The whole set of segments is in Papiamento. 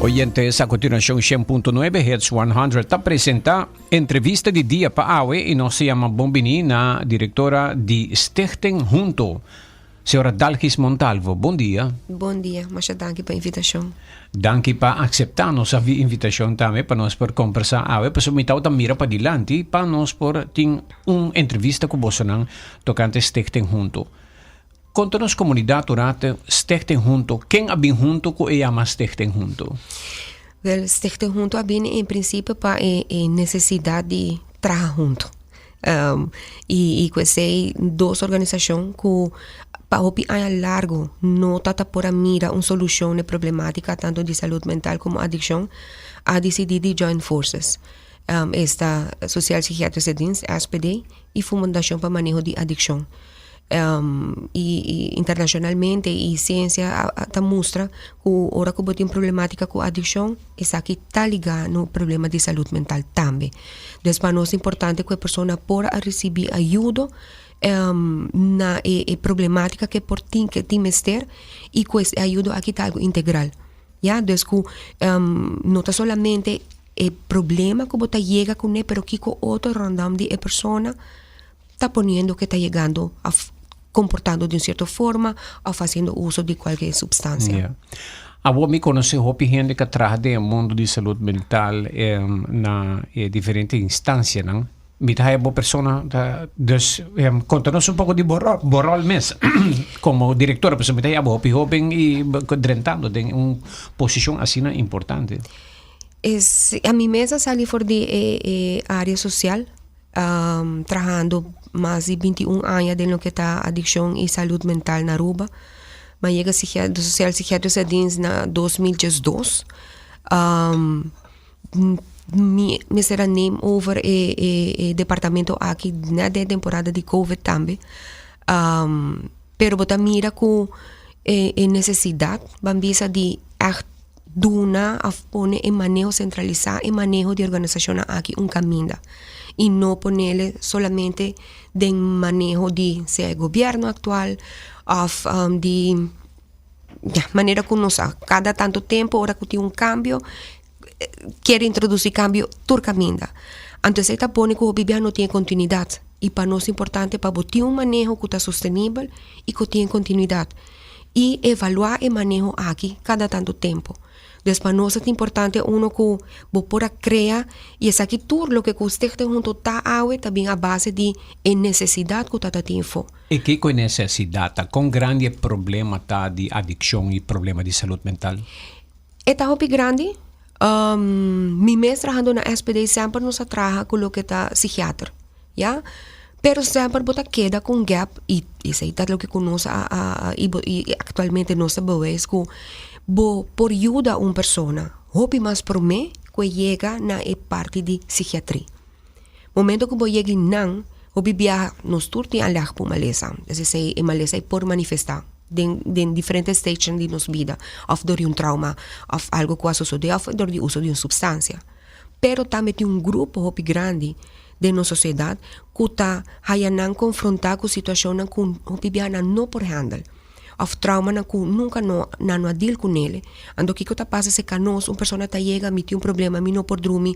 Oyentes, a continuacion 100.9 Hits 100 ta presenta entrevista di dia pa awe y nos ta yama bon bini na directora di Stichting Hunto, Señora Dalgis Montalvo. Bon dia. Bon dia, masha danki pa invitacion. Danki pa acepta nos invitacion tambe pa nos por conversa awe, pasobra mi tawata mira padilanti pa nos por tin un entrevista cu bosonan tocante Stichting Hunto. Konta nos komunidat un rato Stichting Hunto, ken a bin hunto ku e yama Stichting Hunto? Wel, Stichting Hunto a bini en prinsipio pa e e nesesidat di traha hunto. I i ku esei dos organisashon ku pa hopi aña largu no ta ta por a mira un solushon na e problematika tantu di salud mental komo adikshon a disidí di join forces. Esta Sociaal Psychiatrische Dienst, SPD, i Fundashon pa Maneho di Adikshon. I internashonalmente i siensia ta mustra ku ora ku bo tin problematika ku adikshon esaki ta ligá na un problema di salud mental tambe. Des pa nos importante ku e persona por a risibí ayudo na e problematika ke por tin ke tin mester i ku e ayudo aki ta algu integral. Ya, dus ku no ta solamente e problema ku bo ta yega kuné pero kiko otro rondom di e persona ta poniendo ke ta yegando of komportando di un sierto forma of hasiendo uso di kualke supstansia. Ya. Awor mi konosé hopi hende ku a traha den e mundu di salud mental na e diferente instansianan. Mi ta haya bo persona ta dus konta nos un poko di bo ròl bo ròl mes komo direktora pasobra mi ta haya bo hopi hoben i drentando den un posishon asina importante. Es ami mes a sali for di e e área sosial trahando mas di 21 aña den loke ta adikshon i salud mental na Aruba. Mi a yega Sociaal Psychiatrische Dienst na 2012. Mi mester a neem over e e departamento aki net den e temporada di covid tambe. Pero bo ta mira ku e e nesesidat ban bisa di ègt duna òf pone e maneho sentralisá e maneho di organisashonnan aki un kaminda i no ponele solamente den maneho di sea e gobièrnu aktual òf di ya manera ku nos sa kada tantu tempu ora ku tin un kambio kier introdusí kambio tur kaminda. Anto esei ta pone ku hopi bia no tin e kontinuidat i pa nos importante pa bo tin un maneho ku ta sostenibel i ku tin e kontinuidat i evaluá e maneho aki kada tantu tempu. Des pa nos ta importante uno ku bo por a krea i esaki tur loke ku Stichting Hunto ta awe ta bin a base di e nesesidat ku ta ta tin afó. E kiko e nesesidat ta? Kon grandi e problema ta di adikshon i problema di salud mental? E ta hopi grandi. Mi mes trahando na SPD semper nos a traha ku loke ta psikiater, ya. Pero semper bo ta keda ku un gap i esei ta loke ku nos a a i bo i aktualmente nos ta beweis ku bo por yuda un persona hopi mas promé ku e yega na e parti di psikiatri. Momento ku bo yega einan hopi biaha nos tur tin alerg pa un malesa, es esei e malesa ei por manifestá den den diferente stagenan di nos bida òf dor di un trauma òf algu ku a sosodé òf dor di uso di un supstansia. Pero tambe tin un grupo hopi grandi den nos sosiedat ku ta haya nan konfrontá ku situashonnan ku hopi biaha nan no por handle òf traumanan ku nunka no nan no a deal kunele. Anto kiko ta pasa si ka nos un persona ta yega mi tin un problema mi no por drumi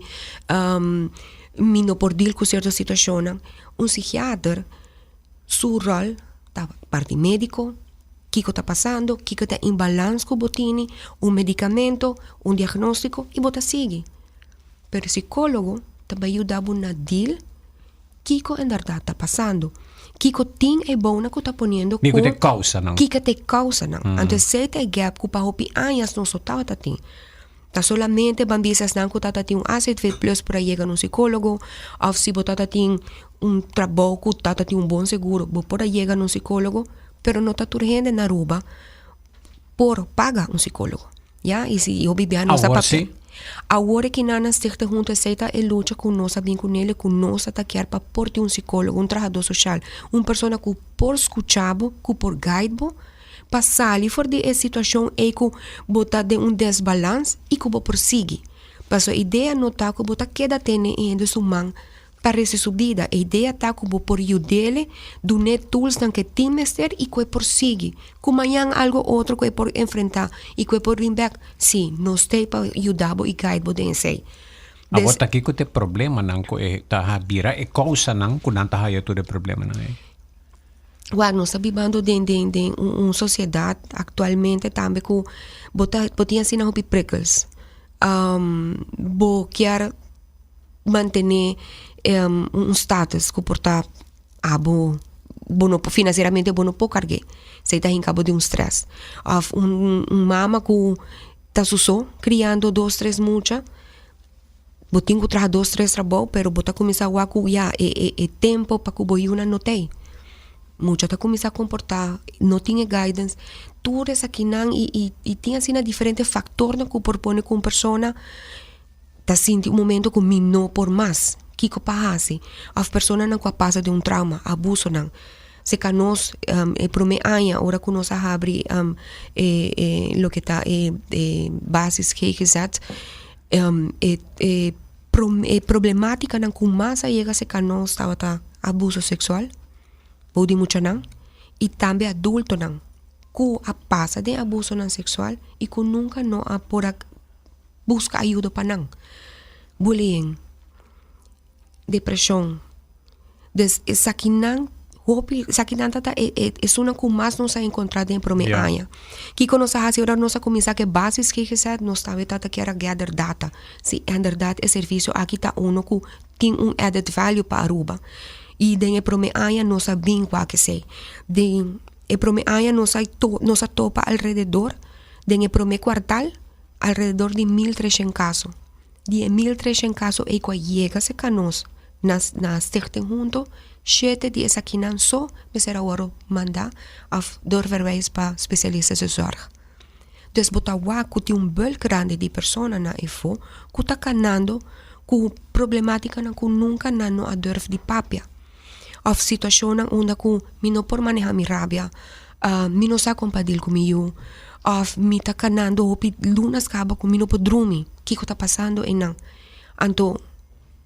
mi no por deal ku sierto situashonnan un psikiater su ròl ta parti médiko kiko ta pasando kiko ta imbalans ku bo tini un medikamento un diagnóstiko i bo ta sigui. Pero psicólogo ta bai yuda bo na deal kiko en berdad ta pasando. Kiko tin e bounan ku ta poniendo ku. Kiko ta e kousanan. Kiko ta e kousanan. Anto esei ta e gap ku pa hopi añas nos no tabata tin. Ta solamente ban bisa esnan ku tabata tin un AZV plus por a yega na un psicólogo òf si bo tabata tin un trabou ku tabata tin un bon seguro bo por a yega na un psicólogo pero no ta tur hende na Aruba por paga un psicólogo. Ya, y si hopi bia nos a Awor papia. sí. Awor e kinan nan stichte hunto esei ta e lucha ku nos a bin kunele ku nos a ta kier pa por tin un psicólogo, un trahadó soshal, un persona ku por skucha bo, ku por guide bo pa sali for di e situashon ei ku bo ta den un desbalans i ku bo por sigui. Pasobra idea no ta ku bo ta keda tene e hende su man. Pa resi su bida. E idea ta ku bo por yud'ele, dun'é toolsnan ku e tin mester i ku e por sigui. Ku mañan algo otro ku e por enfrentá i ku e por bin bèk, sí, nos t'ei pa yuda bo i guide bo den esei. Awor ta kiko t'e problemanan ku e ta bira e kousanan ku nan ta haya tur e problemanan ei? Wak, nos ta bibando den den den un un sosiedat aktualmente tambe ku bo ta bo tin asina hopi prikkels. Bo kier mantené un status ku por ta abo bo no por finansieramente bo no por karg'é. Esei ta hinka bo den un strès. Òf un un mama ku ta su so kriando dos tres mucha, bo tin ku traha dos tres trabou pero bo ta kuminsá wak ku ya e e e tempo pa ku bo yunan no t'ei. Mucha ta kuminsá komportá, no tin e guidance. Tur esakinan i i i tin asina diferente faktornan ku por pone ku un persona ta sinti un momento ku mi no por mas, kiko pa hasi? Òf personanan ku a pasa den un trauma, abusonan. Seka nos e promé aña ora ku nos a habri e e loke ta e e basis GGZ e e e problemátikanan ku mas a yega seka nos tabata abuso seksual bou di muchanan i tambe adultonan ku a pasa den abusonan seksual i ku nunka no a por a buska ayudo pa nan. Bullying, depreshon. Des esakinan hopi, esakinan ta ta e e esunnan ku mas nos a enkontrá den e promé aña. Kiko nos a hasi ora nos a kuminsá ku e basis GGZ? Nos tambe tabata kier a gather data si inderdat e servisio aki ta uno ku tin un added value pa Aruba. I den e promé aña nos a bin ku esei. Den e promé aña nos a nos a topa alrededor den e promé kuartal alrededor di 1300 kaso. Di e 1300 kaso ei ku a yega serka nos na na Stichting Hunto, shete di esakinan so mester a wòrdu mandá òf doorverwijs pa specialistische zorg. Dus bo ta wak ku tin un bùlk grandi di personanan efo ku ta kanando ku problemátikanan ku nunka nan no a dùrf di papia. Òf situashonnan unda ku mi no por manehá mi rabia, mi no sa kon pa dil ku mi yu, òf mi ta kanando hopi lunas kaba ku mi no por drumi, kiko ta pasando einan? Anto.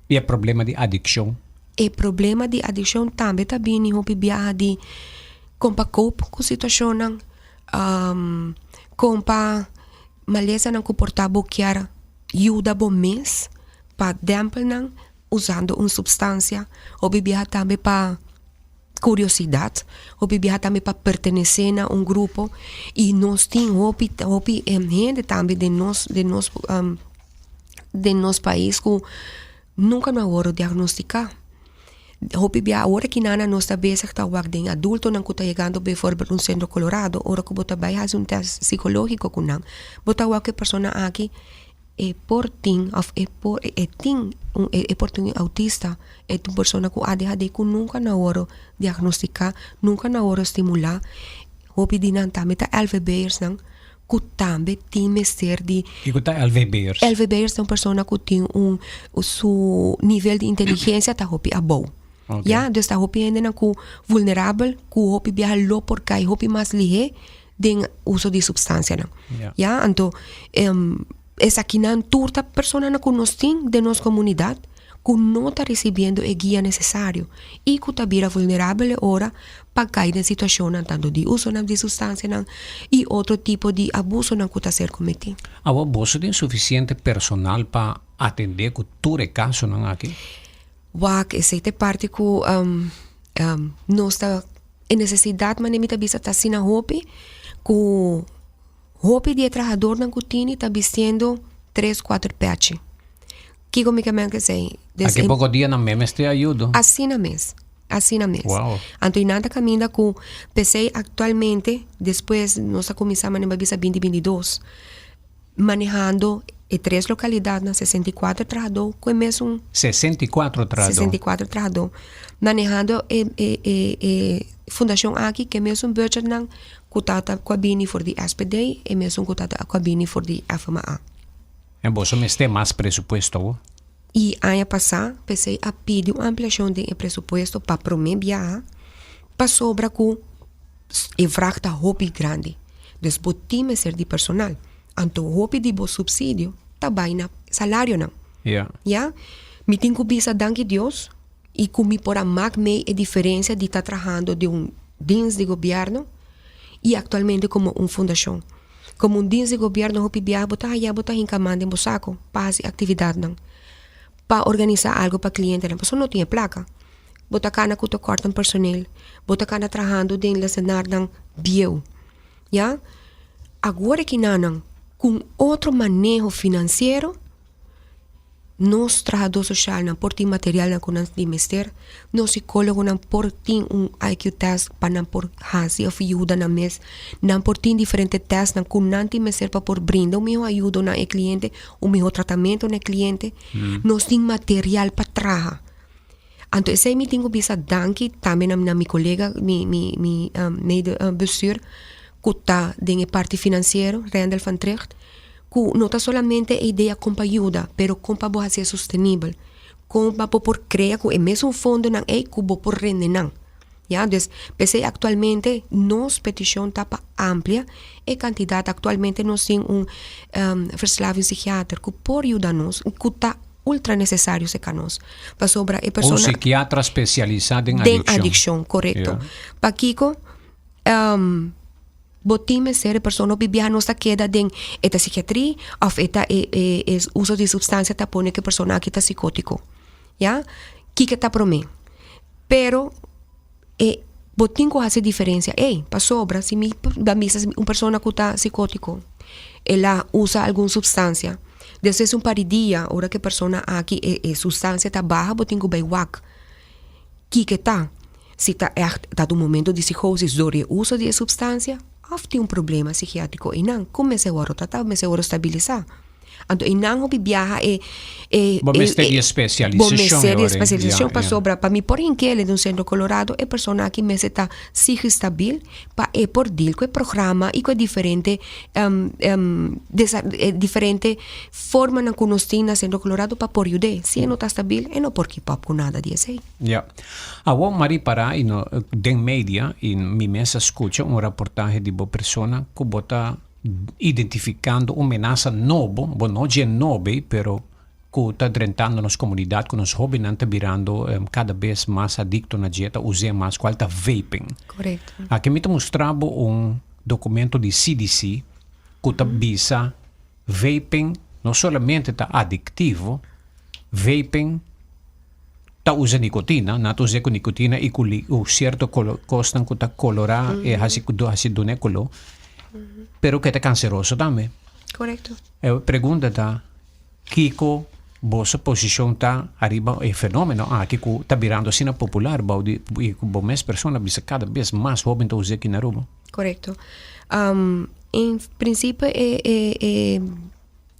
I e problema di adikshon? E problema di adikshon tambe ta bini hopi biaha di kon pa koop ku situashonnan, kon pa malesanan ku por ta bo kier yuda bo mes pa dèmpelnan. Usando un supstansia, hopi biaha tambe pa kuriosidat, hopi biaha tambe pa pertenesé na un grupo i nos tin hopi hopi hende tambe den nos den nos den nos pais ku nunka no a wòrdu diagnostiká. Hopi biaha awor aki nan nos ta bezig ta wak den adultonan ku ta yegando beivoorbeeld un sentro Colorado ora ku bo ta bai hasi un tèst sikológiko ku nan bo ta wak ku e persona aki E por tin of e por e tin un e por tin un autista, e ta un persona ku ADHD ku nunka no a wòrdu diagnostiká, nunka no a wòrdu stimulá. Hopi di nan tambe ta LVB'ersnan ku tambe tin mester di. Kiko ta LVB'ers? LVB'ers ta un persona ku tin un su nivel di inteligensia ta hopi abou. Ya, dus ta hopi hendenan ku vulnerabel ku hopi biaha lo por kai hopi mas lihé den uso di supstansianan. Ya, anto esakinan tur ta personanan ku nos tin den nos komunidat ku no ta risibiendo e guia nesesario i ku ta bira vulnerabel e ora pa kai den situashonnan tantu di usonan di sustansianan i otro tipo di abusonan ku ta ser kometí. Awor boso tin sufisiente personal pa atendé ku tur e kasonan aki? Wak, esei ta e parti ku nos ta E nesesidat manera mi ta bisa ta asina hopi ku hopi di e trahadornan ku tini ta bistiendo tres kuater pechi. Kiko mi ke men ku esei? Aki poko dia nan mes mester ayudo. Asina mes, asina mes. Wow. Anto i nan ta kaminda ku p'esei aktualmente despues nos a kuminsá manera mi a bisa binti 22 manehando e tres lokalidatnan 64 trahadó ku e mesun. 64 trahadó. 64 trahadó manehando e e e e fundashon aki ku e mesun budgetnan ku tabata ku a bini for di SPD e mesun ku tabata ku a bini for di FMA. En boso mester mas presupuesto awo? I aña pasá p'esei a pidi un ampliashon den e presupuesto pa promé biaha pasobra ku e vrag ta hopi grandi. Dus bo tin mester di personal. Anto hopi di bo supsidio ta bai na salarionan. Ja. Ya. Mi tin ku bisa danki Dios. Y cu mi por a maak mee e diferencia di ta trahando den un dienst di gobierno y actualmente como un fundacion. Como un dienst di gobierno hopi biaha bo ta haya bo ta hinca man den bo saco pa haci actividadnan, pa organisa algo pa clientenan pasobra no tin e placa. Bo ta cana cu tekort den personeel, bo ta cana trahando den lesenarnan bieu, ya. Awor aki nan cu un otro maneho financiero. Nos trahadó soshalnan por tin materialnan ku nan tin mester. Nos sikólogonan por tin un IQ test pa nan por hasi òf yuda nan mes. Nan por tin diferente testnan ku nan tin mester pa por brinda un mihó ayudo na e kliente, un mihó tratamentu na e kliente. Nos tin material pa traha. Anto esei mi tin ku bisa danki tambe na mi kolega, mi mi mi mede bestuur ku ta den e parti finansiero, Rendel van Trigt, ku no ta solamente e idea kon pa yuda, pero kon pa bo hasié sostenibel, kon pa bo por krea ku e mesun fondonan ei ku bo por rende nan. Ya, dus p'esei aktualmente nos petishon ta pa amplia e kantidat. Aktualmente nos tin un verslavingspsichiater ku por yuda nos, ku ta ultra necesario cerca nos. Pasobra e persona... Un psiquiatra specialisa den adiccion. Den adiccion, correcto. Yeah. Pakico bo tin mester e persona hopi biaha nos ta keda den e ta psiquiatria of e ta e e e uso di substancia ta pone cu e persona aki ta psicotico. Ya? Kico ta prome? Pero e bo tin cu haci diferencia ey, pasobra si mi ba misa un persona cu ta psicotico, el a usa algun substancia, despues un par di dia ora cu e persona aki e e substancia ta baha bo tin cu bay wak kico ta, si ta echt ta un momento di psicosis door di e uso di e substancia of tin un problema psikiatrico eynan cu mester worde trata, mester worde stabilisa. Anto einan hopi biaha e e Bo mester di especialisacion Bo mester di e ora. especialisacion Ja, ja. pasobra pa mi por hink'el den un centro Colorado e persona aki mester ta psichisch stabil pa e por deal cu e programa y cu e diferente desa e diferente formanan cu nos tin na Centro Colorado pa por yud'é. Si e no ta stabil e no por keep up cu nada di esey. Ja. Awor m'a ripara y no den media y mi mes a scucha un raportahe di bo persona cu bo ta Identificando un menasa nobo, bo no dje nobe, pero cu ta drentando nos comunidad, cu nos hobennan ta birando cada bes mas adicto na dje, ta us'é mas, cual ta vaping. Correcto. Aki mi ta mustra bo un documento di CDC cu ta bisa vaping no solamente ta adictivo, vaping ta usa nicotina, nan ta us'é cu nicotina y cu cierto cosnan cu ta colora e haci haci dun'é color, pero cu e ta canceroso tambe. Correcto. E pregunta ta, kico boso posicion ta ariba e fenomeno aki cu ta birando asina popular bou di y cu bo mes persona bisa cada bes mas hoben ta us'é aki na Aruba? Correcto. En principio e e e.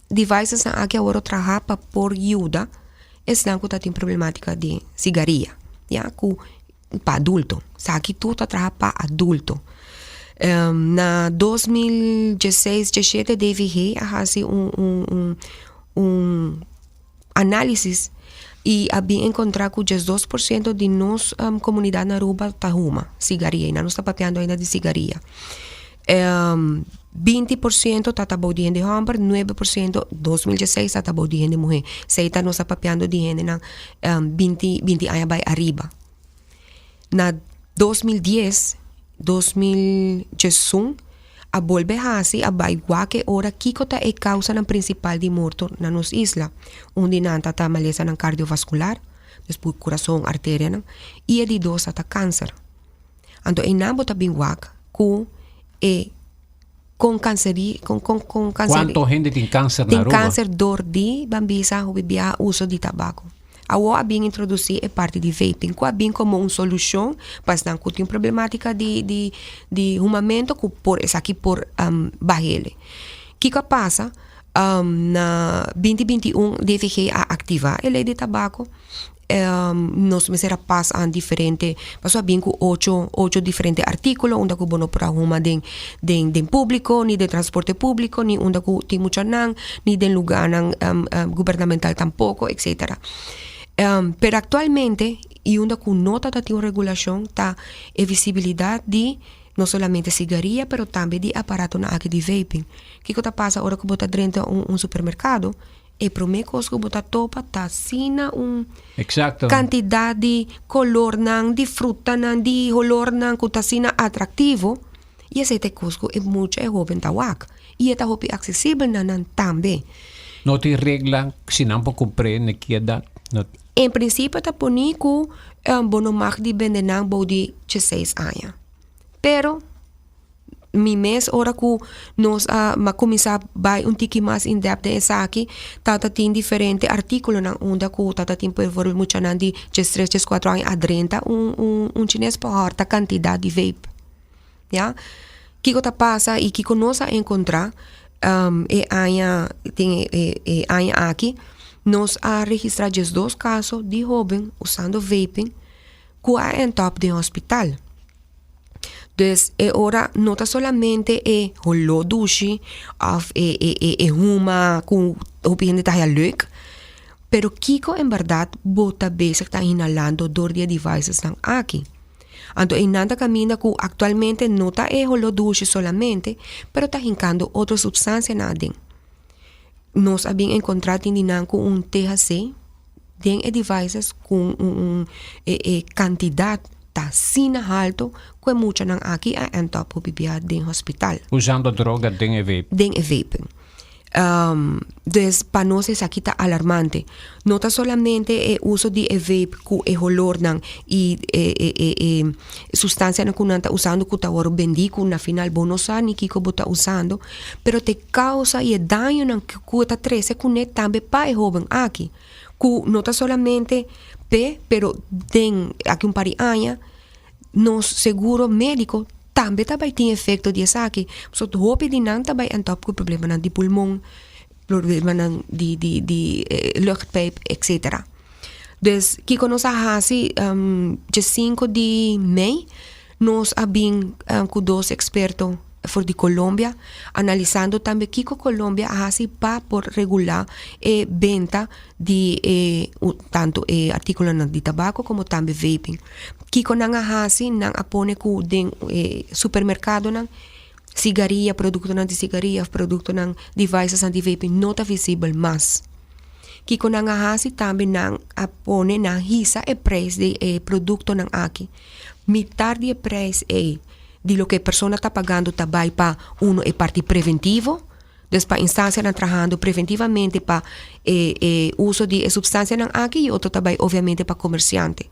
Devicesnan aki a wòrdu traha pa por yuda esnan ku ta tin problematika di sigaria, ya, ku pa adulto. Esaki tur ta traha pa adulto. Na 2016, diesshete DVG a hasi un un un un análisis i a bin enkontrá ku 12% di nos komunidat na Aruba ta huma sigaria i nan nos ta papiando ainda di sigaria. 20% ta ta bou di hende hòmber, 9% 2016 ta ta bou di hende muhé. Esei ta nos ta papiando di hendenan 20 20 aña bai ariba. Na 2010, 2011 a bolbe hasi a bai wak e ora kiko ta e kausanan prinsipal di morto na nos isla. Un di nan ta ta malesanan kardiovaskular, dus por kurason, arterianan, i e di dos ta ta kanser. Anto einan bo ta bin wak ku e kon kanseri kon kon kon kanseri Kuanto hende tin kanser na tin Aruba? kanser dor di ban bisa hopi biaha uso di tabako. Awor a bin introdusí e parti di vaping ku a bin komo un solushon pa esnan ku tin problematika di di di humamento ku por esaki por bah'ele. Kiko a pasa? Na 2021 DVG a aktivá e lei di tabako. Nos mester a pas aan diferente, pasobra a bin ku ocho, ocho diferente artíkulo unda ku bo no por a huma den den den públiko, ni den transporte públiko, ni unda ku tin muchanan, ni den lugánan gubernamental tampoko, etcetera. Pero aktualmente i unda ku no ta tin un regulashon ta e visibilidat di no solamente sigaria pero tambe di aparatonan aki di vaping. Kiko ta pasa ora ku bo ta drenta un un supermerkado? E prome cos cu bo ta topa ta asina un Exacto. cantidad di colornan, di frutanan, di holornan cu ta asina atractivo y esey ta e cos cu e mucha, e hoben ta wak y e ta hopi accesibel na nan tambe. No tin regla si nan por cumpr'e na ki edad? No. En principio ta poni cu bo no mag di bende nan bou di diesseis aña. Pero mi mes ora ku nos a a kuminsá bai un tiki mas in depth den esaki tabata tin diferente artíkulonan unda ku tabata tin por muchanan di diestres dieskuatro aña a drenta un un un chines pa hòrta kantidat di vape ya. Kiko ta pasa i kiko nos a enkontrá e aña den e e aña aki nos a registrá diesdos kaso di hóben usando vaping ku a end up den hospital. Dus e ora no ta solamente e holó dushi òf e e e e huma ku hopi hende ta haya leuk, pero kiko en bèrdat bo ta bezig ta inhalando dor di e devicesnan aki. Anto einan ta kaminda ku aktualmente no ta e holó dushi solamente, pero ta hinkando otro supstansianan aden. Nos a bin enkontrá tin di nan ku un THC den e devices ku un un e e kantidat ta asina halto ku e muchanan aki a end up hopi bia den hospital. Usando droga den e vape. Den e vape. Dus pa nos esaki ta alarmante. No ta solamente e uso di e vape ku e holornan i e e e e sustansianan ku nan ta usando ku ta wòrdu bendí ku na final bo no sa ni kiko bo ta usando, pero ta e kousa i e dañonan ku e ta trese kuné tambe pa e hóben aki. Ku no ta solamente p'e pero den aki un par di aña nos seguro médiko tambe ta bai tin efekto di esaki. Pasobra hopi di nan ta bai end up ku problemanan di pulmon, problemanan di di di luchtpijp etcetera. Dus kiko nos a hasi dje sinku di mei nos a bin ku dos eksperto for di Colombia analisando tambe kiko Colombia a hasi pa por regulá e benta di e tantu e artíkulonan di tabako komo tambe vaping. Kiko nan a hasi? Nan a pone ku den e supermerkadonan sigaria, produktonan di sigaria òf produktonan devices di vaping no ta visibel mas. Kiko nan a hasi? Tambe nan a pone nan hisa e preis di e produktonan aki. Mitar di e preis ei di loke e persona ta pagando ta bai pa uno e parti preventivo, dus pa instansianan trahando preventivamente pa e e uso di e supstansianan aki i otro ta bai obviamente pa komersiante.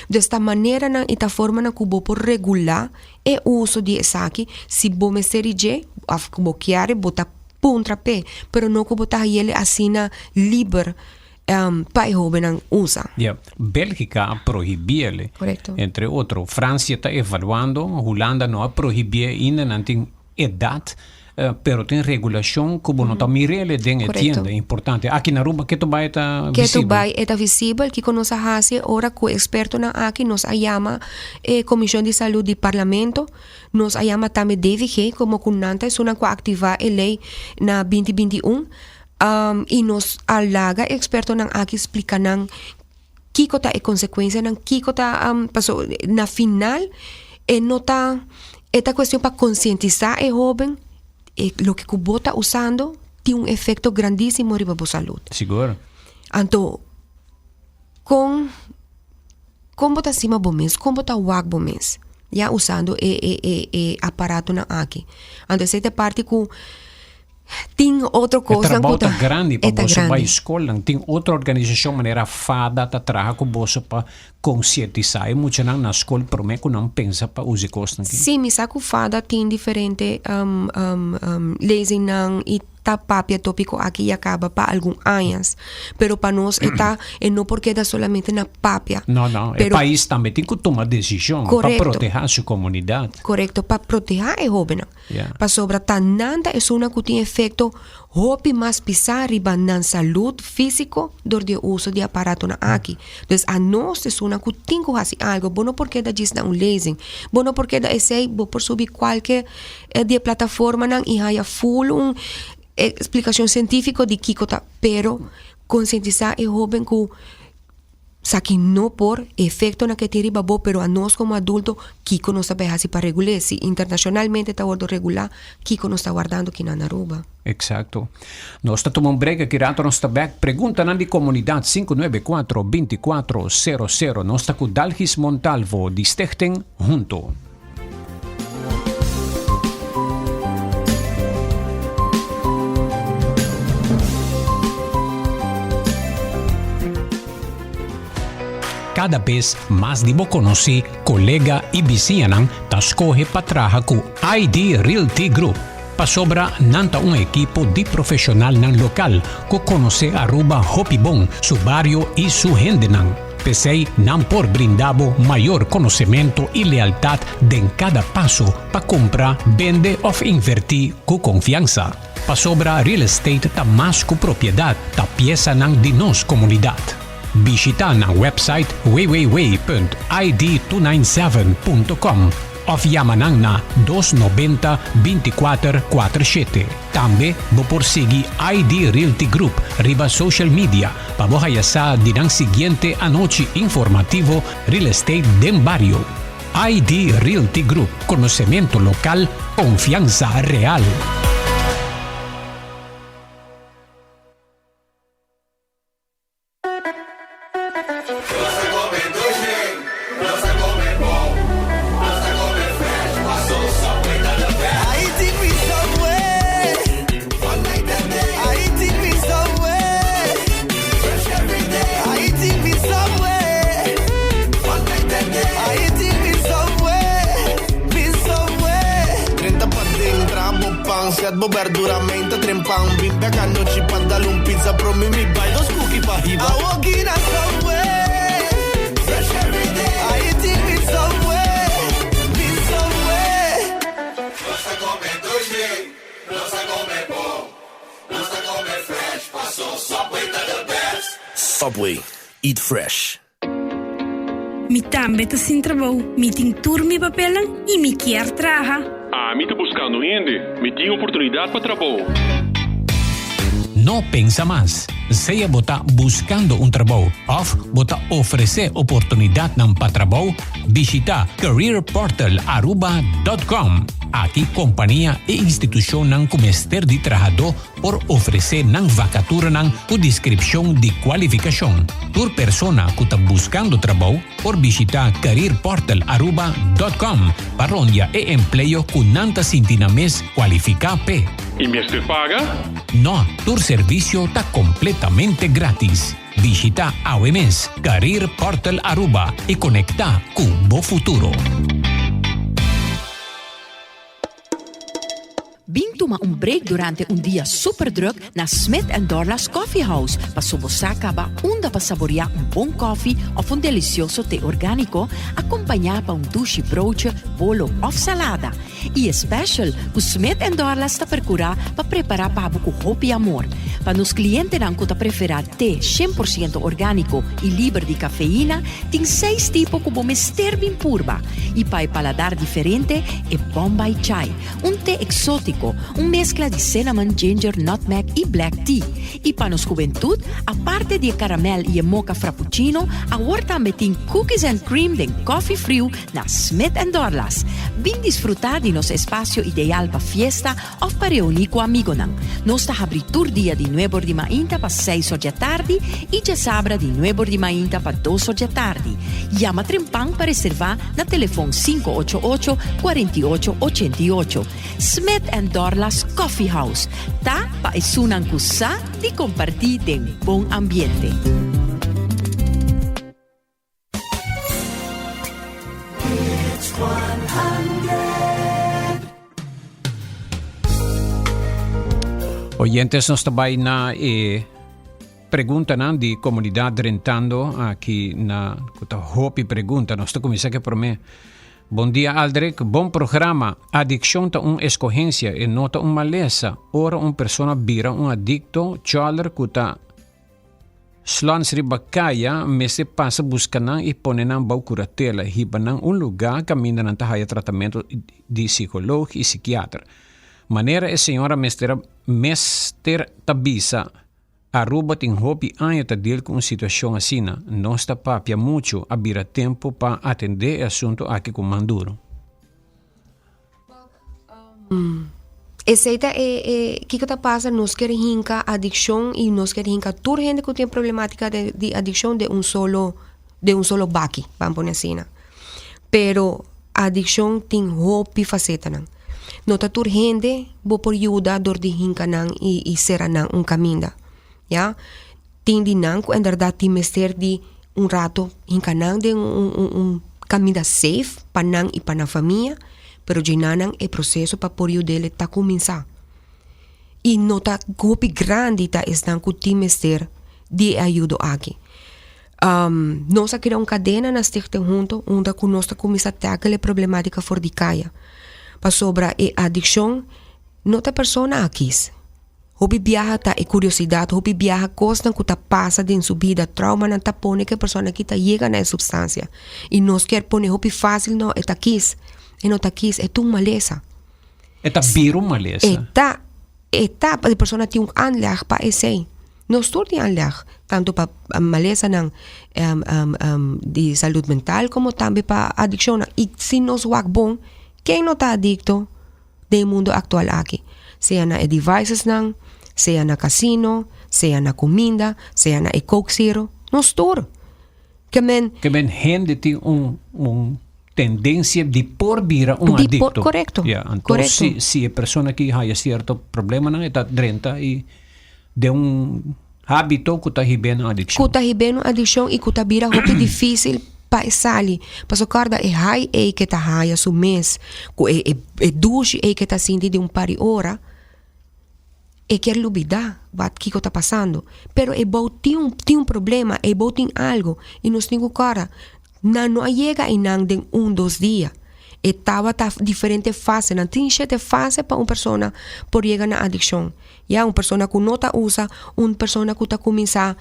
Dus ta maneranan i ta formanan ku bo por regulá e uso di esaki si bo mester di dje òf ku bo kier bo ta puntra p'e, pero no ku bo ta hay'el asina liber pa e hóbennan usa. Ya, Bélgika a prohibié Korekto. Entre otro. Fransia ta evaluando, Hulanda no a prohibié ainda, nan tin edat, pero tin regulashon ku bo no ta mir'el den e tienda. Importante. Aki na Aruba ketu bai e ta Ketu visibel. bai e ta visibel. Kiko nos a hasi ora ku ekspertonan aki nos a yama e Komishon di Salud di Parlamento, nos a yama tambe DVG komo ku nan ta esunnan ku a aktivá e lei na binti binti un, i nos a laga e ekspertonan aki splika nan kiko ta e konsekuensianan, kiko ta paso na final e no ta e ta kuestion pa konsientisá e hóben e loke ku bo ta usando tin un efekto grandísimo riba bo salud. Sigur. Anto kon kon bo ta stima bo mes, kon bo ta wak bo mes ya usando e e e e aparatonan aki. Anto esei ta e parti ku Tin otro E kosnan trabou ku ta ta grandi pa e ta boso grandi. bai skolnan. Tin otro organisashon manera FADA ta traha ku boso pa konsientisá e muchanan na skol promé ku nan pensa pa usa e kosnan aki? Sí, mi sa ku FADA tin diferente lezingnan i ta papia tópiko aki ya kaba pa algun añas. Pero pa nos e ta e no por keda solamente na papia. No, no. E Pero pais tambe tin ku tuma desishon pa Korekto. protehá su komunidat. Korekto, pa protehá e hóbennan. Pasobra ta nan ta esunnan ku tin efekto hopi mas pisá riba nan salud físiko dor di e uso di aparatonan aki. Dus anos ta esunnan ku tin ku hasi algu. Bo no por keda djis na un lezing. Bo no por keda esei, bo por subi kualke di e plataformanan i haya ful un eksplikashon sientífiko di kiko ta. Pero konsientisá e hóben ku. Esaki no por, efectonan ke tin riba bo, pero anos como adulto kiko nos ta bay haci pa regul'é? Si internacionalmente ta wordo regula, kiko nos ta wardando kinan na Aruba? Exacto. Nos ta tuma un break aki rato nos ta bek. Preguntanan di comunidad 594 2400. Nos ta cu Dalgis Montalvo di Stichting Hunto. Kada bes mas di bo konosí, kolega i bisiñanan ta skohe pa traha ku ID Realty Group pasobra nan ta un ekipo di profeshonalnan lokal ku konosé Aruba hopi bon, su bario i su hendenan. P'esei nan por brinda bo mayor konosementu i lealtat den kada paso pa kumpra, bende òf invertí ku konfiansa. Pasobra real estate ta mas ku propiedat, ta piesanan di nos komunidat. Bishitá nan website www.id297.com òf yama nan na 290 24 47. Tambe bo por sigui ID Realty Group riba social media pa bo haya sa di nan siguiente anochi informativo Real Estate den Bario. ID Realty Group, konosementu lokal, konfiansa real. Subway, eat fresh. Mi tambe ta sin trabou, mi tin tur mi papelnan y mi kier traha. Ami ta buscando hende, mi tin oportunidad pa trabou. No pensa mas. Sea bo ta buscando un trabou of bo ta ofrece oportunidadnan pa trabou, bishita careerportalaruba.com. Aki compania y institucionnan cu mester di trahadó por ofresé nan vakaturanan ku deskripshon di kualifikashon. Tur persona ku ta buskando trabou por bishitá careerportalaruba dòt kòm pa rondia e empleo ku nan ta sinti nan mes kualifiká p'e. I mester paga? No, tur servisio ta kompletamente grátis. Bishitá awe mes Career Portal Aruba i konektá ku bo futuro. Bin tuma un break durante un dia super druk na Smith and Dorlas Coffee House paso bo sa caba unda pa saborea un bon koffie of un delicioso te organico acompaña pa un dushi broodje, bolo of salada. Y e special cu Smith and Dorlas ta percura pa prepara pa bo cu hopi amor. Pa nos clientenan cu ta prefera te 100% organico y liber di cafeína, tin seis tipo cu bo mester bin purba. Y pa e paladar diferente, e Bombay Chai. Un te exótico, un mezcla di cinnamon, ginger, nutmeg y black tea. Y pa nos hubentud, aparte di e caramel y e mocha frappuccino, awor tambe tin cookies and cream den coffee friu na Smith and Dorlas. Bin disfruta di nos espacio ideal pa fiesta of pa reuni cu amigonan. Nos ta habri tur dia di nuebor di mainta pa seis or djatardi y djasabra di nuebor di mainta pa dos or djatardi. Yama trempan pa reserva na telefon 588 48 88. Smith and Dorlas Coffee House ta pa esunnan ku sa di kompartí den bon ambiente. Oyentes, nos ta bai na e preguntanan di komunidat drentando aki na ku ta hopi pregunta. Nos ta kuminsá ke promé. Bon dia Aldrich, bon programa. Adikshon ta un eskohensia, e no ta un malesa. Ora un persona bira un adikto, chòler ku ta slòns riba kaya mester pasa buska nan i pone nan bou kuratela, hiba nan un lugá kaminda nan ta haya tratamentu di sikolog i sikiater. Manera e señora mester mester ta bisa. Aruba tin hopi aña ta deal cu un situacion asina. Nos ta papia mucho, a bira tempo pa atende e asunto aki cu man duro. Esey ta e e kiko ta pasa nos kier hinca adiccion y nos kier hinca tur hende cu tin problematica de di adiccion den un solo den un solo baki ban pone asina pero adiccion tin hopi facetanan no ta tur hende bo por yuda dor di hinca nan y y cera nan un caminda ya tin di nan cu enberdad tin mester di un rato hinca nan den un un un caminda safe pa nan y pa nan famia, pero djina nan e proceso pa por yud'e ta cuminsa. Y no ta hopi grandi ta esnan cu tin mester di e ayudo aki. Nos a crea un cadena na Stichting Hunto unda cu nos ta cuminsa tackle e problematica for di caya, pasobra e adiccion no ta persona a kies. Hopi biaha ta e kuriosidat, hopi biaha kosnan ku ta pasa den su bida, traumanan ta pone ku e persona aki ta yega na e supstansia. I nos kier pone hopi fásil, no, e ta kis, e no ta kis, e ta un malesa. E ta bira un malesa. E ta, e ta, e persona tin un aanleg pa esei. Nos tur tin aanleg, tantu pa malesanan di salud mental komo tambe pa adikshonnan. I si nos wak bon, ken no ta adikto? Den e mundo aktual aki, sea na e devicesnan, sea na casino, sea na cuminda, sea na e Coke Zero, nos tur. Ke men. Ke men hende tin un un tendencia di por bira un Di por, adicto. correcto, Ya, anto correcto. si si e persona aki haya cierto problemanan e ta drenta y den un habito cu ta hib'é na adiccion. Cu ta hib'é na adiccion y cu ta bira hopi dificil pa e sali. Pasobra corda e high ey ke ta haya su mes cu e e dushi ey ke ta sinti di un par di ora, e kier lubida wat kico ta pasando. Pero e bou tin un tin un problema, e bou tin algo y nos tin cu corda Nan no a yega einan den un dos dia. E tabata diferente fasenan. Tin shete fase pa un persona por yega na adikshon. Ya, un persona ku no ta usa, un persona ku ta kuminsá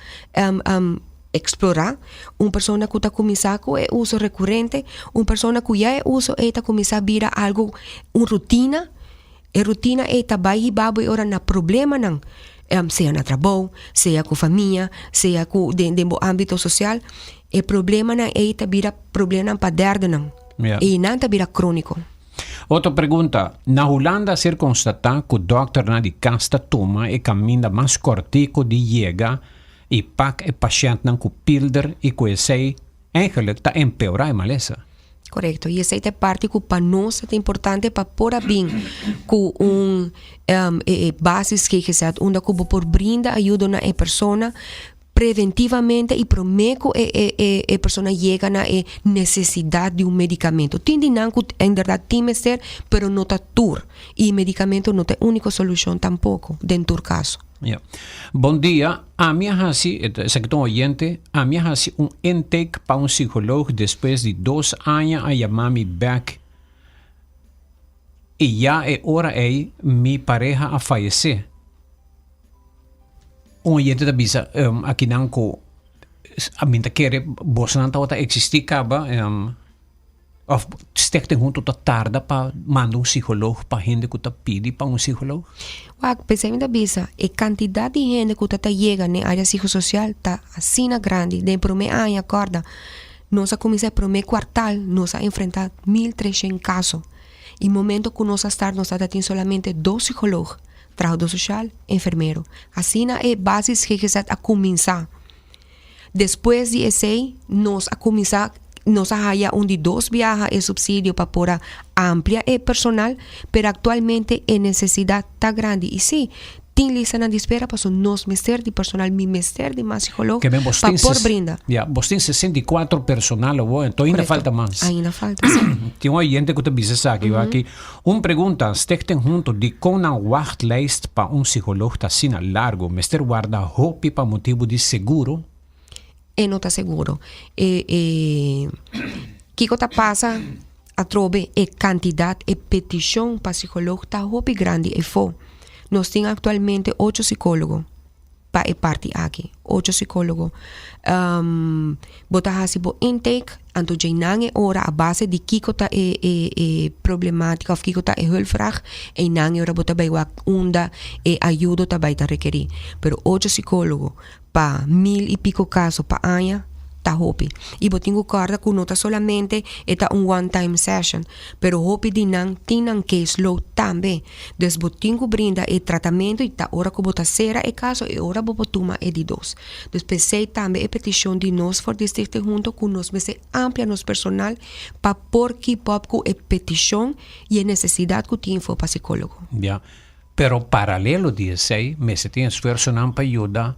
eksplorá, un persona ku ta kuminsá ku e uso rekurente, un persona ku ya e uso ei ta kuminsá bira algu, un rutina. E rutina ei ta bai hiba bo e ora na problemanan, sea na trabou, sea ku famia, sea ku den den bo ámbito sosial. E problemanan ei ta bira problemanan pa derdenan. I nan ta bira króniko. Otro pregunta, Na Hulanda a ser konstatá ku dòkternan di kas ta tuma e kaminda mas kòrtiku di yega i pak e pashèntnan ku pilder i ku esei Eigenlijk ta empeorá e malesa. Korekto. I esei ta e parti ku pa nos ta importante pa por a bin ku un e basis GGZ unda ku bo por brinda ayudo na e persona preventivamente i promé ku e e e persona yega na e nesesidat di un medikamento. Tin di nan ku inderdat tin mester pero no ta tur i medikamento no ta e úniko solushon tampoko den tur kaso. Ya. Bon dia, ami a hasi, esaki ta un oyente, ami a hasi un intake pa un psicoloog despues di dos aña a yama mi bek y ya e ora ey mi pareha a fayece. Un oyente ta bisa akinan cu ami ta kere bosnan tabata existi caba. Of Stichting Hunto ta tarda pa manda un psicoloog pa hende cu ta pidi pa un psicoloog? Wak, p'esei mi ta bisa, e cantidad di hende cu ta ta yega n'e area psicosocial ta asina grandi. Den e prome aña, corda, nos a cuminsa e prome cuartal, nos a enfrenta 1300 caso. Y momento cu nos a start nos ta ta tin solamente dos psicoloog, trahador social, enfermero. Asina e basis GGZ a cuminsa. Despues di esei nos a kuminsá, nos a haya un di dos biaha e supsidio pa por a amplia e personal, pero aktualmente e nesesidat ta grandi. I sí, tin listanan di spera pasobra nos mester di personal, mi mester di mas psikolog Ke men bos pa tin por ses brinda. Ya, bos tin 64 personal awor, enton ainda Korekto. falta mas. Ainda falta, sí. Tin un oyente ku ta bisa esaki aki, Un pregunta, Stichting Hunto, dikon nan wachtlijst pa un psicoloog ta asina largo? Mester warda hopi pa motibu di seguro? E no ta seguro. E e kiko ta pasa atrobe e kantidat e petishon pa psicoloog ta hopi grandi efo. Nos tin aktualmente ocho psicologo. Pa e parti aki. Ocho psicologo. Bo ta haci bo intake, anto djeinan e ora a base di kico ta e e e problematica of kico ta e hulpvraag, einan e ora bo ta bay wak unda e ayudo ta bay ta rekeri. Pero ocho psicologo pa mil y pico caso pa aña ta hopi. Y bo tin cu corda cu no ta solamente e ta un one time session, pero hopi di nan tin nan case load tambe. Dus bo tin cu brinda e tratamento y ta ora cu bo ta cera e caso e ora bo por tuma e di dos. Dus p'esey tambe e peticion di nos for di Stichting Hunto cu nos mester amplia nos personal pa por keep up cu e peticion y e necesidad cu tin for pa psicologo. Ya. Pero paralelo di esey mester tin esfuerzonan pa yuda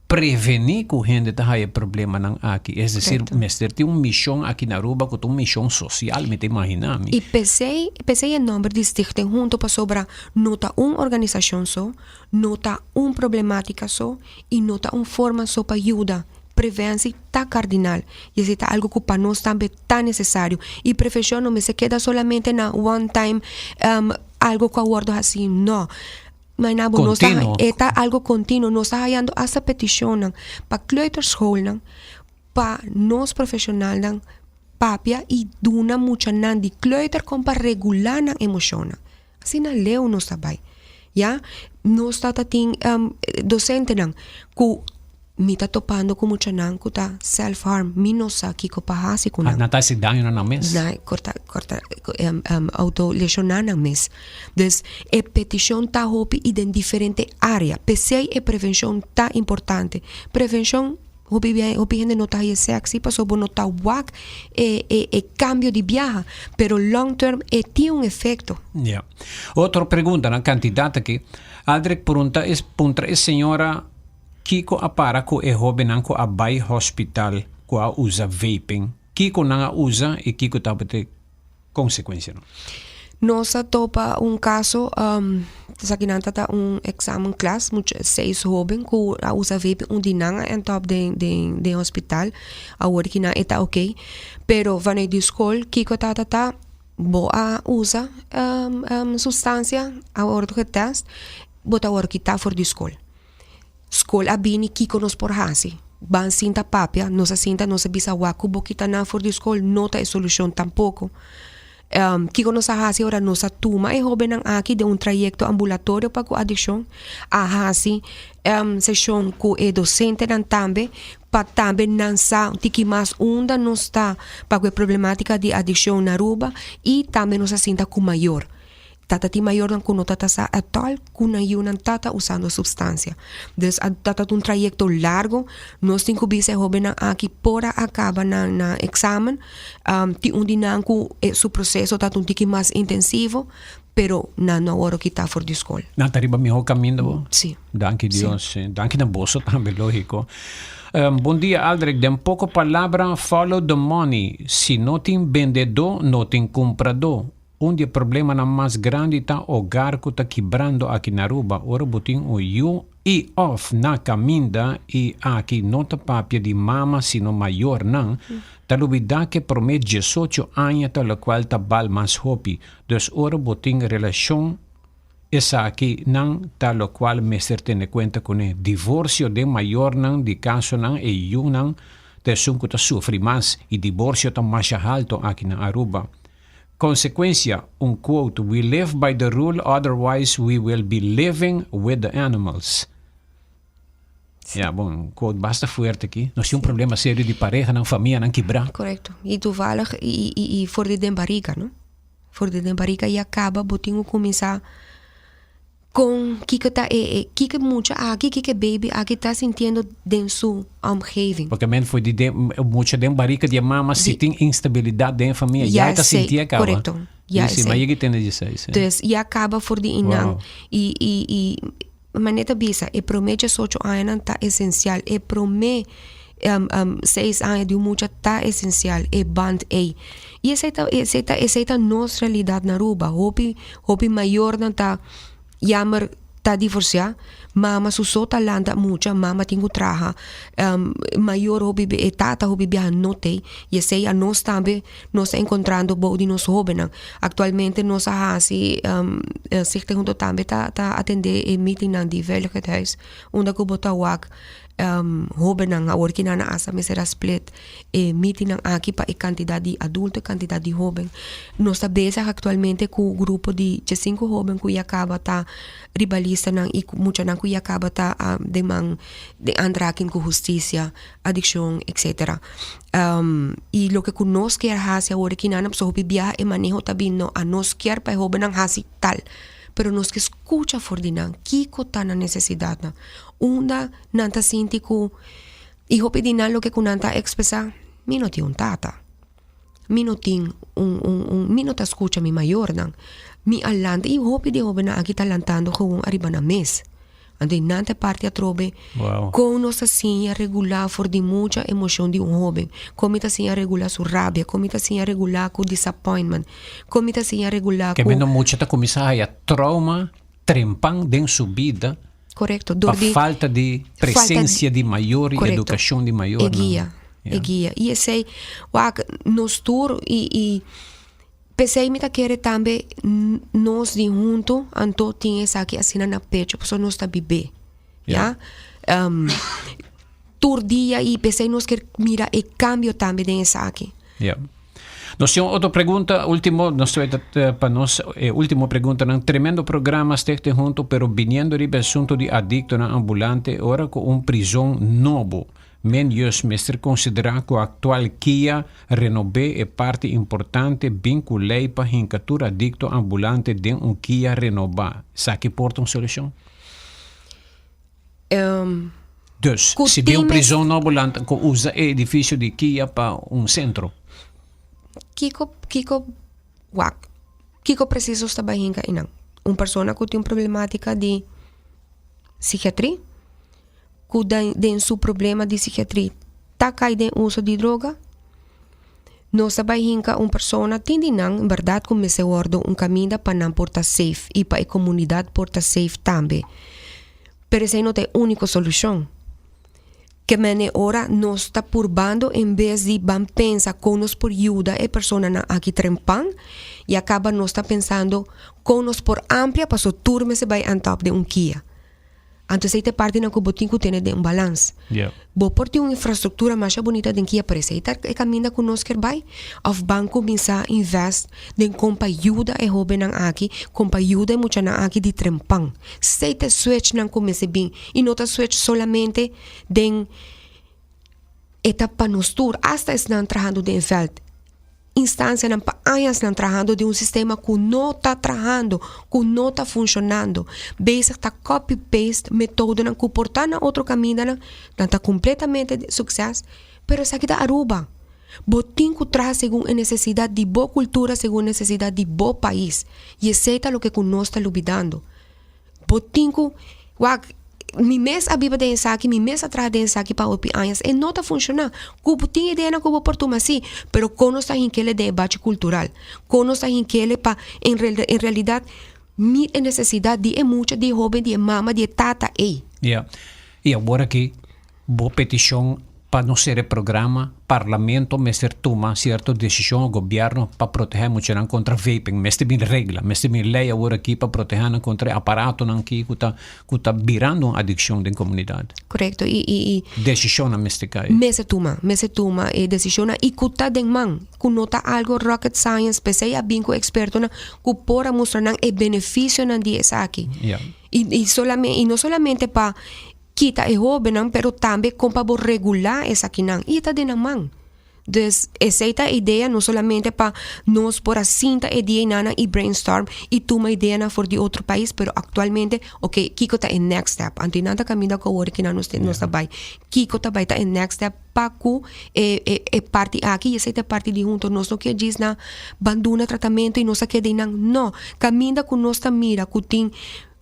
prevení ku hende ta haya problemanan aki. Es desir, mester tin un mishon aki na Aruba ku ta un mishon sosial, mi ta imaginá mi. I p'esei, p'esei e nòmber di Stichting Hunto pasobra no ta un organisashon so, no ta un problematika so i no ta un forma so pa yuda. Prevensi ta kardinal i esei ta algu ku pa nos tambe ta nesesario. I prevenshon no mester keda solamente na one time algu ku a wòrdu hasí, no. Maina bo nos ta Continuo. e ta algo continuo. Nos ta hayando hasta peticionnan pa kleuterschoolnan, pa nos profesionalnan papia y duna muchanan di kleuter con pa regula nan emocionnan. Asina leu nos ta bay. Ya, nos ta ta tin docentenan cu Mi ta topando ku muchanan ku ta self harm, mi no sa kiko pa hasi ku nan. Nan ta hasi daño na nan mes. Nan korta korta auto leshona nan mes. Dus e petishon ta hopi i den diferente area. P'esei e prevenshon ta importante. Prevenshon hopi bia hopi hende no ta haye sexy pasobra bo no ta wak e e e kambio di biaha, pero long term e tin un efekto. Ya. Otro pregunta nan kantidat aki. Aldrich prunta e puntra e señora. Kiko a para ku e hóbennan ku a bai hospital ku a usa vaping? Kiko nan a usa i kiko tabata e konsekuensianan? Nos a topa un kaso, esakinan ta ta un examen klas, mucha seis hóben ku a usa vaping, un di nan a end up den den den hospital, awor ki nan e ta oké. Pero vanuit di skol kiko tabata ta, bo a usa sustansia, a wòrdu getèst, bo ta wòrdu kitá for di skol. Skol a bini kiko nos por hasi? Ban sinta papia, nos a sinta nos a bisa wak ku bo kita nan for di skol no ta e solushon tampoko. Kiko nos a hasi ora nos a tuma e hóbennan aki den un trayekto ambulatorio pa ku adikshon, a hasi seshon ku e dosentenan tambe pa tambe nan sa un tiki mas unda nos ta pa ku e problematika di adikshon na Aruba i tambe nos a sinta ku mayor. Tata tin mayornan ku no ta ta sa atòl ku nan yunan ta ta usando supstansia. Dus a ta ta un trayekto largu. Nos tin ku bisa e hóbennan aki por a a kaba nan nan eksamen. Tin un di nan ku e su proseso ta ta un tiki mas intensivo, pero nan no a wòrdu kitá for di skol. Nan ta riba mihó kaminda bo? Si. Danki Dios. Danki na boso tambe, lógiko. Bon dia Aldrich, den poko palabra follow the money, si no tin bendedó no tin kumpradó. Un di e problemanan mas grandi ta hogar cu ta kibrando aki na Aruba. Ora bo tin un yu y of na caminda y aki no ta papia di mama sino mayornan, ta lubida ke prome diesocho aña ta locual ta bal mas hopi. Dus ora bo tin relacion esaki nan ta locual mester tene cuenta cune. Divorcio den mayornan di casonan e yunan ta esun cu ta sufri mas y divorcio ta masha halto aki na Aruba. Consecuencia, un quote, We live by the rule otherwise we will be living with the animals. Ja, bon, un quote basta fuerte aki. Nos tin un problema serio di parehanan, famianan kibrá. Correcto. Y toevallig, y, y, y for di den bariga, no? For di den bariga ya caba, bo tin cu cuminsa Kon kiko ta e e kiko mucha aki kiko e baby aki ta sintiendo den su omgeving. Porque men for di den mucha den barika di e mama si tin instabilidad den e famia ya e ta sinti e kaba. Korekto ya esei. Ma yega tende di esei si. Dus ya kaba for di inan i i i manera ta bisa e prome diesocho añanan ta esensial e prome seis aña di un mucha ta esensial e band ei i esei ta esei ta esei ta nos realidad na Aruba hopi Hopi mayornan ta jammer ta divorcia, Mama su so ta lanta mucha, mama tin ku traha. Mayor hopi e tata hopi biaha no t'ei. I esei anos tambe nos ta enkontrando bou di nos hóbennan. Aktualmente nos a hasi Stichting Hunto tambe ta ta atendé e meetingnan di Veiligheid Huis unda ku bo ta wak hóbennan awor ki nan a hasta mester a split e meetingnan aki pa e kantidat di adulto e kantidat di hóben. Nos ta bezig aktualmente ku grupo di diesinku hóben ku ya kaba ta riba listanan i muchanan ku ya kaba ta den man den aanraking ku hustisia, adikshon etcetera. I loke ku nos kier hasi awor aki nan pasobra hopi biaha e maneho ta bin no anos kier pa e hóbennan hasi tal pero nos ke skucha for di nan kiko ta nan nesesidatnan unda nan ta sinti ku i hopi di nan loke ku nan ta ekspresá mi no tin un tata mi no tin un un un mi no ta skucha mi mayornan mi a lanta i hopi di e hóbennan aki ta lantando gewoon ariba nan mes. Anto nan ta parti atrobe kon nos ta siña regulá for di mucha emoshon di un hóben. Kon mi ta siña regulá su rabia, kon mi ta siña regulá ku disappointment, kon mi ta siña regulá ku. Kemendo mucha ta kuminsá haya trauma trempan den su bida. Korekto, dor di. Pa falta di presensia di mayor i edukashon di mayornan. E guia, e guia. I esei, wak, nos tur i i. P'esei mi ta kere tambe nos di huntu anto tin esaki asina na pecho pasobra nos ta bib'é, ya. Tur dia i p'esei nos kier mira e kambio tambe den esaki. Ya. Nos tin un otro pregunta, ultimo, nos ta pa nos e ultimo preguntanan. Tremendo programa Stichting Hunto, pero biniendo riba e asunto di adictonan ambulante, ora cu un prizon nobo Men jus mester konsiderá ku aktual kia renob'é e parti importante bin ku lei pa hinka tur adikto ambulante den un kia renobá. Esaki por ta un solushon? Dus, si bin un prizon nobo lanta ku usa e edifisio di kia pa un sentro. Kiko kiko wak kiko presiso sta bai hinka einan? Un persona ku tin un problematika di sikiatri? Ku den su problema di sikiatri ta kai den uso di droga. Nos ta bai hinka un persona tin di nan en bèrdat ku mester wòrdu un kaminda pa nan por ta safe i pa e komunidat por ta safe tambe. Pero esei no ta e úniko solushon. Ke mene ora nos ta purbando en bes di ban pensa kon nos por yuda e personanan aki trempan i a kaba nos ta pensando kon nos por amplia paso tur mester bai antòp den un kia. Anto esei ta e partinan ku bo tin ku tene den un balans. Bo por tin un infrastruktura masha bunita den kia, pero esei ta e kaminda ku nos kier bai? Òf ban kuminsá invest den kon pa yuda e hóbennan aki, kon pa yuda e muchanan aki di trempan. Esei ta e switchnan ku mester bin i no ta switch solamente den e ta pa nos tur, asta esnan trahando den e vèlt. Instancianan pa añasnan trahando den un sistema cu no ta trahando, cu no ta funcionando. Bezig ta copy paste metodonan cu por ta na otro camindanan, nan ta completamente di succes, pero esaki ta Aruba. Bo tin cu traha segun e necesidad di bo cultura, segun e necesidad di bo pais. Y esey ta loke cu nos ta lubidando. Bo tin ku wak mi mes a biba den esaki, mi mes a traha den esaki pa hopi añas, e no ta funshoná. Ku bo tin ideanan ku bo por tuma sí, pero kon nos ta hink'ele den e bachi kultural? Kon nos ta hink'ele pa en en realidat meet e nesesidat di e mucha, di e hóben, di e mama, di e tata ei? Ya. I awor aki Bo peticion pa no cera e programa, Parlamento mester tuma cierto decision o gobierno pa proteha e muchanan contra vaping. Mester bin regla, mester bin ley awor aki pa proteha nan contra e aparatonan aki cu ta cu ta birando un adiccion den comunidad. Correcto y y y. Decisionnan mester cay. Mester tuma, mester tuma e decisionnan y cu ta den man, cu no ta algo rocket science, p'esey a bin cu expertonan cu por a mustra nan e beneficionan di esaki. Ya. Y y solamente y no solamente pa Kita e hóbennan, pero tambe kon pa bo regulá esakinan. I e ta den nan man. Dus esei ta e idea no solamente pa nos por a sinta e dia einanan i brainstorm i tuma ideanan for di otro pais, pero aktualmente, oke, kiko ta e next step? Anto einan ta kaminda ku awor kinan nos nos ta bai. Kiko ta bai ta e next step pa ku e e e parti aki i esei ta e parti di hunto. Nos no kier djis na ban duna tratamentu i nos a keda einan. No, kaminda ku nos ta mira ku tin.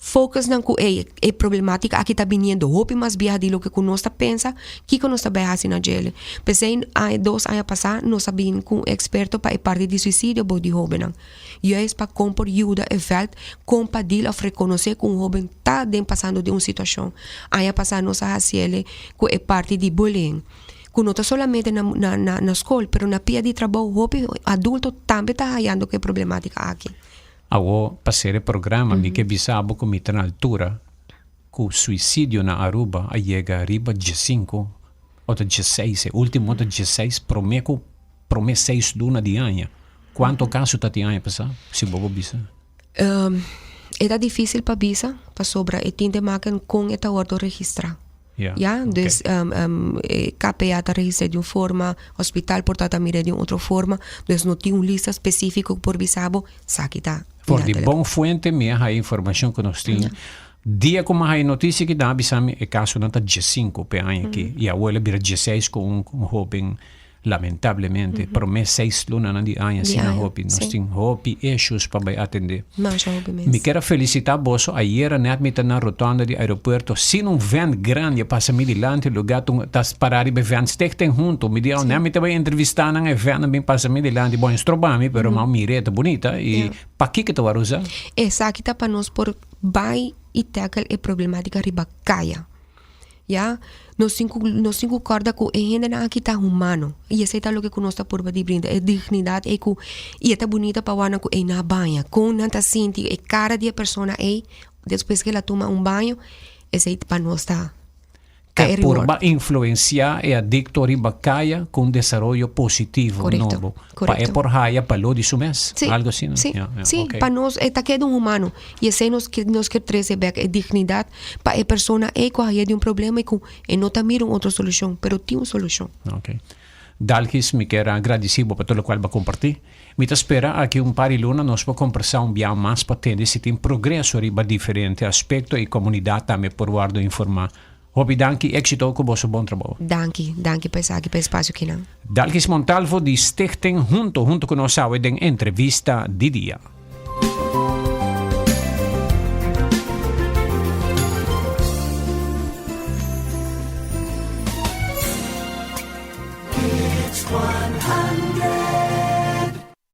Focus nan ku e e problematica aki ta biniendo hopi mas biaha di loke ku nos ta pensa, kiko nos ta bai hasi na djele. P'esei aña dos aña pasá nos a bin ku un eksperto pa e parti di suisidio bou di hóbennan. Juist pa kon por yuda e vèlt kon pa deal òf rekonosé ku un hóben ta den pasando den un situashon. Aña pasá nos a hasiele ku e parti di bullying, ku no ta solamente na na na skol pero na pia di trabou hopi adulto tambe ta hayando ku e problematica aki. Awo pa ser e programa mi ke bisa bo ku mi ta na altura ku suisidio na Aruba a yega riba diesinku o ta dieseis, e ultimo ta dieseis prome ku prome seis luna di aña. Kuanto kaso ta tin aña pasá si bo por bisa? E ta difisil pa bisa pasobra e tin te maken kon e ta wòrdu registrá. Ja, Ya, ok. dus e KPA ta registr'é di un forma, hospital por ta ta mir'é di un otro forma, dus no tin un lista spesífiko ku por bisa bo, esaki ta For di letterlijk. bon fuente mi a haya informashon ku nos tin. Dia ku mi a haya notisia ki nan a bisa mi e kasonan ta diesinku p'e aña aki i awor el a bira dieseis ku un hóben Lamentablemente, prome seis lunanan di aña Di asina aña, hopi, nos sí. tin hopi issues pa bai atende. Masha hopi mes. Mi kier a felicita boso, ayera net mi ta na rotonda di aeropuerto, sin un vent grandi a pasa mi dilanti, lugar ta ta para riba e vent stichting hunto, mi di, oh, net mi ta bai entrevista nan, e vent a bin pasa mi dilanti, bon, e stroba mi, pero mi a mira e ta bunita, y pakiko ta wòrdu usa? Esaki ta pa nos por bai y tackle e problematica riba kaya. Ya, nos tin ku nos tin ku kòrda ku e hendenan aki ta humano i esei ta loke ku nos ta purba di brinda, e dignidat ei ku i e ta bunita pa wak nan ku ei nan a baña, kon nan ta sinti e kara di e persona ei despues ku el a tuma un baño, esei pa nos ta ta Ke e reward. purba influensiá e adikto riba kaya ku un desaroyo positivo Korekto, nobo pa e korekto. por haya balor di su mes, Sí, algo asina? sí, Ya, ya, sí, ok. pa nos e ta keda un humano i esei nos ke nos ke trese bèk, e dignidat Pa e persona ei ku a haya di un problema i ku e no ta mira un otro solushon, pero tin un solushon. Ok. Dalgis, mi kier a gradisí bo pa tur lokual bo a kompartí. Mi ta spera aki un par di luna nos por kombersá un bia mas pa tende si tin progreso riba diferente aspekto i komunidat tambe por wòrdu informá. Hopi danki, éksito ku boso bon trabou. Danki, danki pa esaki, pa e spasio kinan. Dalgis Montalvo di Stichting Hunto hunto ku nos awe den entrevista di dia.